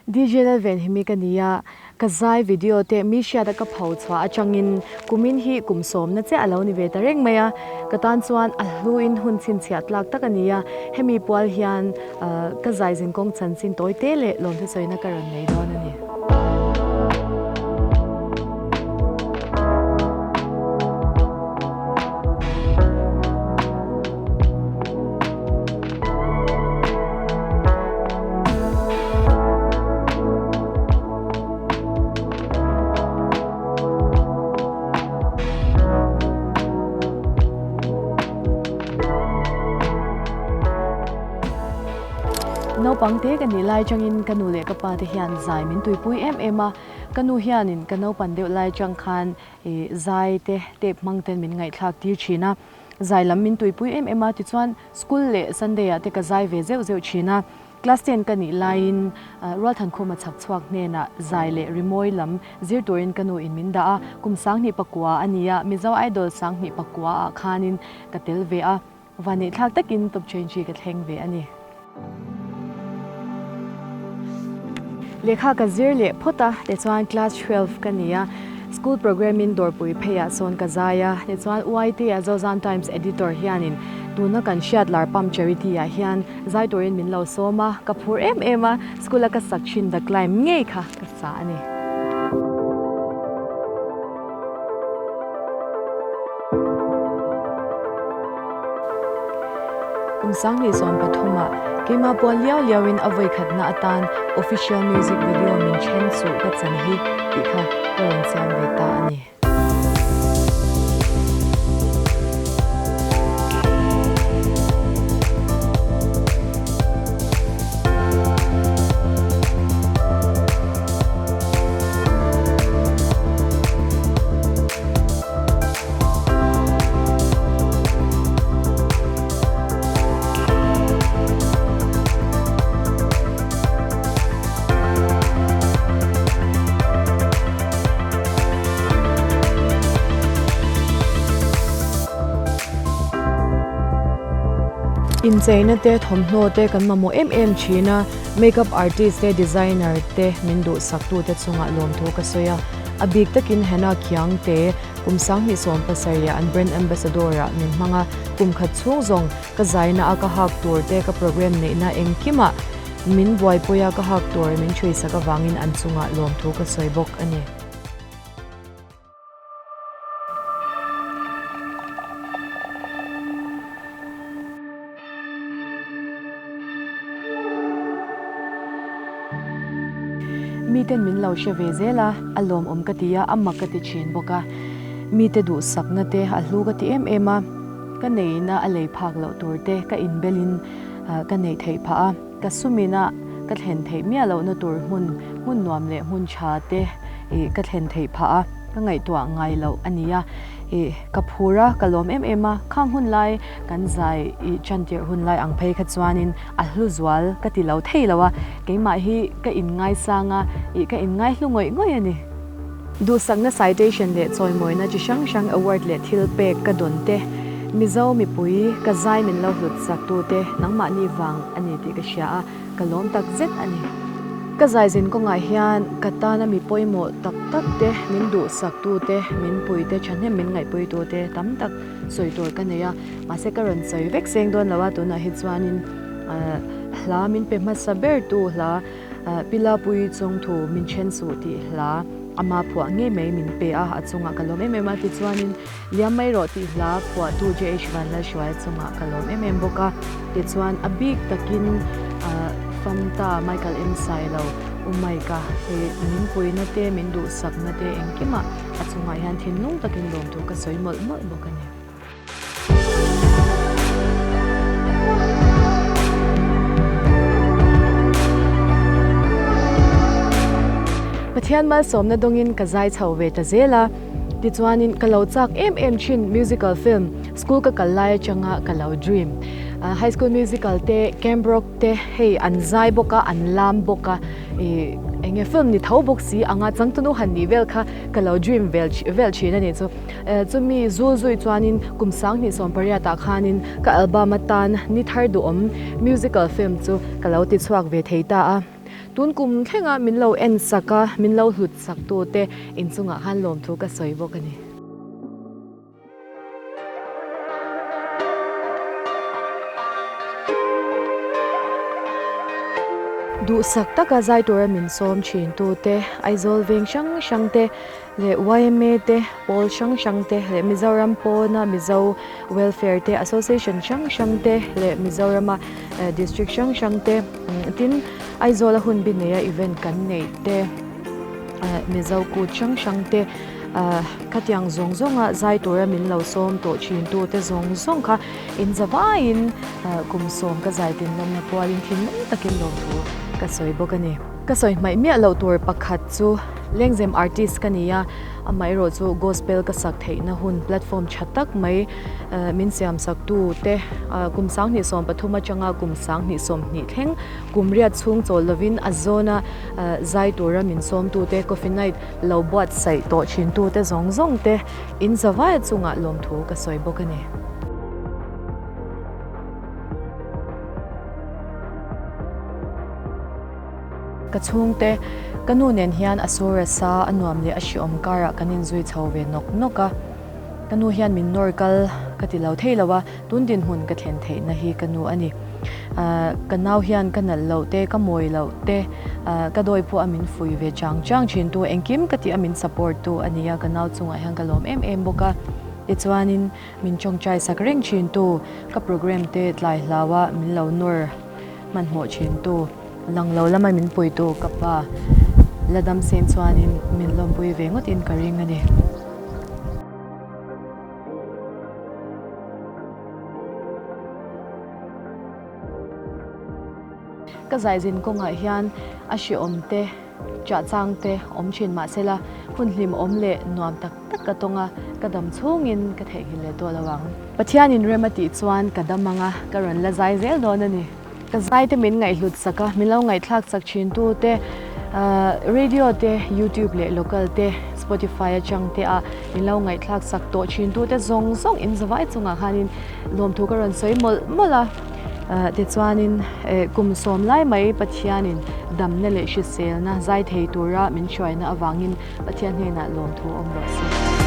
DJ Lalvenhimi ka ni a, ka zai video te mi hriata ka pho chhuah atangin kumin hi kum sawmna chiah a lo ni ve ta reng mai a, ka tan chuan a hluin hun chhinchhiah tlak tak a ni a, hemi pual hian ka zai zinkawng chanchin tawi te leh lawmthu sawina ka rawn nei dawn a ni. Naupang te ka nih lai changin ka nu leh ka pa te hian zai min tuipui em em a, ka nu hianin ka naupan deuh lai chang khan ih zai te tape hmang ten min ngaihthlak tir thin a. Zai lam min tuipui em em a, tichuan school leh Sunday ah te ka zai ve zeuh zeuh thin a. Class ten ka nih laiin Rualthankhuma chhak chhuak hnenah zai leh rimawi lam zir turin ka nu in min dah a, kum 2009 a ni a, Mizo Idol 2009 ah khanin ka tel ve a, vaneihthlak takin top change ka thleng ve a ni. Lehkha ka zir leh phawt a, tichuan class 12 ka ni a, school programme in dawrpui pheiah sawn ka zai a, tichuan YT a Zozam Times editor hianin tuna kan hriat lar pump charity ah hian zai turin min lo sawm a, ka phur em em a, school a ka sak thin the climb ngei kha ka sa a ni. Kum 2013 ah keimah pual liau liau in a vawikhatna atan official music video min then suh ka chan hi tih kha ka rawn siam ve ta a ni. Incheina te thawmhnaw te kan mamawh em em thin a, makeup artist te designer te min duhsak tute chungah lawmthu ka sawi a, a bik takin Hannah Khiang te Kum 2017 ah an brand ambassador ah min hmang a, kum khat chhung zawng ka zaina a ka hak tur te ka program neihna engkimah min buaipui a ka hak tur min chhuisak avangin an chungah lawmthu ka sawi bawk a ni. Miten min lo hre ve zel a, a lawmawm ka ti a, a mak ka ti thin bawk a. Mite duhsakna te a hlu ka ti em em a, ka neihna a lei phak loh tur te ka inbelin ka neih theih phah a, ka sumina ka thlen theih miah lohna tur hmun, hmun nuam leh hmun tha te ka thlen theih phah a, ka ngaihtuah ngai loh a ni a. Ih, ka phur a, ka lawm em em a, khang hun lai kan zai ih chan tirh hun lai ang phei kha chuanin a hlu zual ka ti lo thei lo a, keimah hi ka inngaisang a, ih ka inngaihlu ngawih ngawih a ni. Duhsakna citation leh chawimawina chi hrang hrang award leh thil pek ka dawn te, Mizo mipui ka zai min lo hlut sak tu te nangmahni vang a ni tih ka hria a, Ka lawm tak zet a ni. Ka zaizin kawngah hian ka tana mi pawimawh tak tak te, min duhsak tu te, min pui te, thahnem min ngaihpui tu te tam tak sawi tur ka nei a. Mahse ka rawn sawi vek seng dawn lo a, tunah hi chuanin hla min pe hmasa ber tu hla Pilapui Chawngthu min then suh tih hla ama phuah ngei mai min pe a, a chungah ka lawm em em a. Tichuanin Liam mai rawh tih hla phuahtu JH Vanlalhruaia chungah ka lawm em em bawk a, tichuan a bik takin Famta Michael M Sailo U Mike-a hi min puina te min duhsakna te engkimah a chungah hian thinlung takin lawmthu ka sawi mawlh mawlh bawk a ni. Pathian malsawmna dawngin ka zai chho ve ta zel a. Tichuanin ka lo chak em em thin musical film school ka kal lai atanga ka lo dream. High school musical te camp rock te hei an zai bawk a an lam bawk a ih enge film ni tho bawk si anga changtunu han nih vel kha ka lo dream vel vel thin a ni chu. Chumi zul zui chuanin kum 2018 ah khanin ka album atan ni thar duhawm musical film chu ka lo ti chhuak ve thei ta a. Tun kum thlenga min lo en sak a, min lo hlut sak tu te inchungah khan lawmthu ka sawi bawk a ni. Duhsak taka zai tura min sawm thin tu te, Aizawl veng hrang hrang te leh yma te, pawl hrang hrang te leh Mizoram pawna Mizo Welfare te, Association hrang hrang te leh Mizorama District hrang hrang te tin Aizawla hun bi neia event kan neih te, Mizo kut hrang hrang te khatiang zawng zawnga zai tura min lo sawm tawh thin tu te zawng zawng kha inzavaiin kum sawm ka zai tin lawmna pualin thinlung takin lawmthu ka sawi bawk a ni. Ka sawi hmaih miah loh tur pakhat chu Lengzem artist ka ni a, amaherawh chu gospel ka sak theihna hun platform tha tak mai min siam sak tu te kum 2013 atanga kum 2020 thleng kum riat chhung chawl lovin a zawna zai tura min sawm tu te coffee night lo buatsaih tawh thin tu te zawng zawng te in zavaia chungah lawmthu ka sawi bawk a ni. Ka chhungte, ka nu nen hian a sur a sa a nuam leh a hriawm karah kan inzui chho ve nawk nawk a. Ka nu hian min nawr kal ka ti lo thei lo a, tun dinhmun ka thlen theihna hi ka nu a ni. Ka nau hian ka nalh loh te, ka mawi loh te, ka dawi pawh a min fui ve chang chang thin tu, engkim ka tih a min support tu a ni a, ka nau chungah hian ka lawm em em bawk a. Tichuanin min tawngtai sak reng thin tu, ka program te tlai hlau a min lo nawr hmanhmawh thin tu, Lang lo lama min puitu ka pa la dam seng chuanin min lawmpui ve ngawtin ka ring a ni. Ka zaizin kawngah hian a hreawm te, chah chang te awm thin mahsela hun hlimawm leh nuam tak tak ka tawng a, ka dam chhungin ka theihnghilh leh tawh lo ang. Pathianin rem a tih chuan ka dam ang a, ka rawn la zai zel dawn a ni. Ka zai te min ngaihhlut sak a, min lo ngaihthlak chak thin tu te, radio te, youtube leh local te, spotify atang te a min lo ngaihthlak sak tawh thin tu te zawng zawng in zavai chungah khanin lawmthu ka rawn sawi mawlh mawlh a. Tichuanin kum sawm lai mai Pathianin damna leh hriselna zai thei tura min hruaina avangin Pathian hnenah lawmthu awm rawh se.